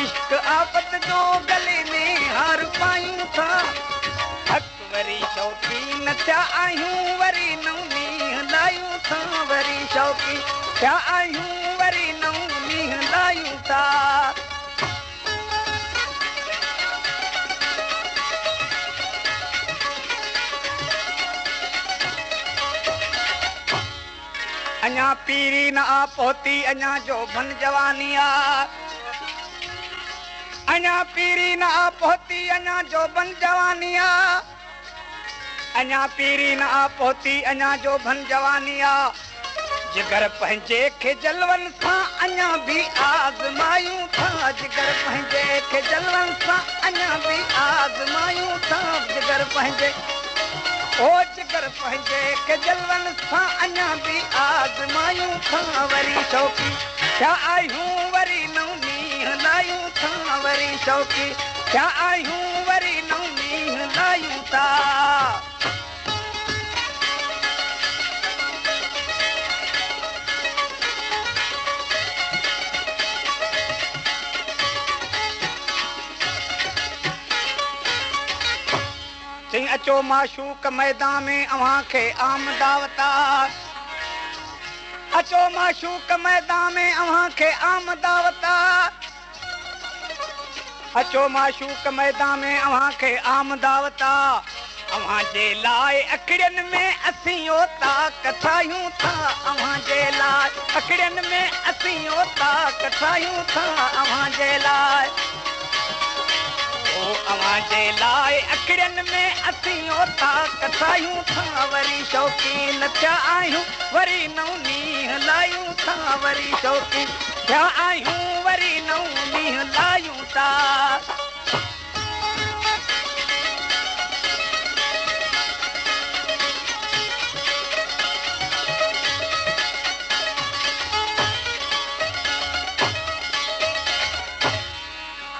इश्क आफत जो गले में हार पायूं था। हक वरी शौक़ीन थिया आहियूं वरी नऊं ॾींहुं लायूं था। वरी शौक़ीन थिया आहियूं वरी नऊं ॾींहुं लायूं था। अञा पीरी न आ पहुती अञा जोभन जवानी आ। अञा पीरी न आ पहुती अञा जोभन जवानी आ। अञा पीरी न आ पहुती अञा जोभन जवानी आ। जिगर पंहिंजे खे जलवन सां अञा बि आज़मायूं था। जिगर पंहिंजे खे जलवन सां अञा बि आज़मायूं था। जिगर पंहिंजे ओ जिगर पंहिंजे खे जलवन सां अञा बि आज़मायूं था। वरी शौक़ी थिया आहियूं वरी नऊं ॾींहुं लायूं था। वरी शौक़ी थिया आहियूं वरी नऊं ॾींहुं लायूं था। चई अचो माशूक मैदान में अव्हां खे आम दावत आ। अचो माशूक मैदान में अव्हां खे आम दावत आ। अचो माशूक मैदान में अव्हां खे आम दावत आ। अव्हां जे लाइ अखिड़ियुनि में असीं औताक ठाहियूं था। अव्हां जे लाइ अखिड़ियुनि में असीं औताक ठाहियूं था। अव्हां जे लाइ अव्हां जे लाइ अखिड़ियुनि में असीं औताक ठाहियूं था। वरी शौक़ीन थिया आहियूं वरी नऊं ॾींहुं लायूं था। वरी शौक़ीन थिया आहियूं वरी नऊं ॾींहुं लायूं था।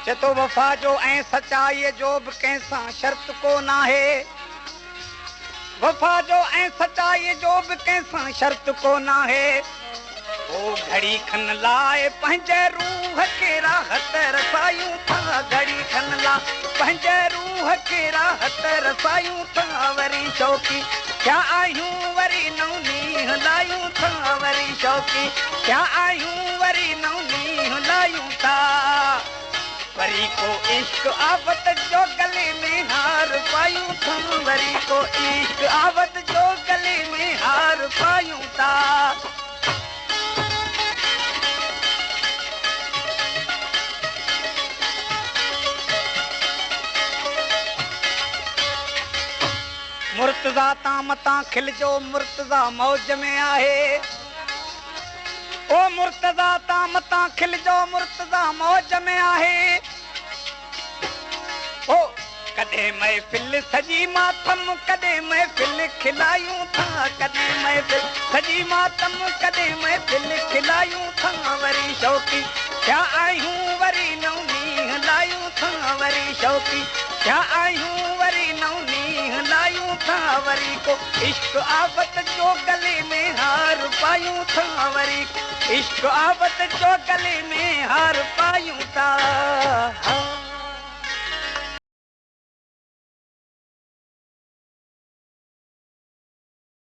चए थो वफ़ा जो ऐं सचाईअ जो बि कंहिंसां शर्त कोन आहे। वफ़ा जो ऐं सचाईअ जो बि कंहिंसां शर्त कोन आहे। ओ घड़ी खन लाइ पंहिंजे रूह खे राहत रसायूं था। घड़ी खन लाइ पंहिंजे रूह खे राहत रसायूं था। वरी शौक़ी थिया आहियूं वरी नऊं ॾींहुं लायूं था। वरी शौक़ी थिया आहियूं वरी नऊं ॾींहुं लायूं था। वरी को इश्क आफत जो गले में हार पायूं था। वरी को इश्क आफत जो गले में हार पायूं था। मुर्तज़ा तां मतां खिलजो मुर्तज़ा मौज में आहे। ओ मुर्तज़ा तां मतां खिलजो मुर्तज़ा मौज में आहे। ओ कॾहिं महफ़िल सॼी मातम कॾहिं महफ़िल खिलायूं था। कॾहिं महफ़िल सॼी मातम कॾहिं महफ़िल खिलायूं था। वरी शौक़ी थिया आहियूं वरी नऊं ॾींहुं लायूं था। वरी शौक़ी थिया आहियूं वरी नऊं ॾींहुं लायूं था। वरी को इश्क आफत जो गले में हार पायूं था। वरी इश्क आफत जो गले में हार पायूं था।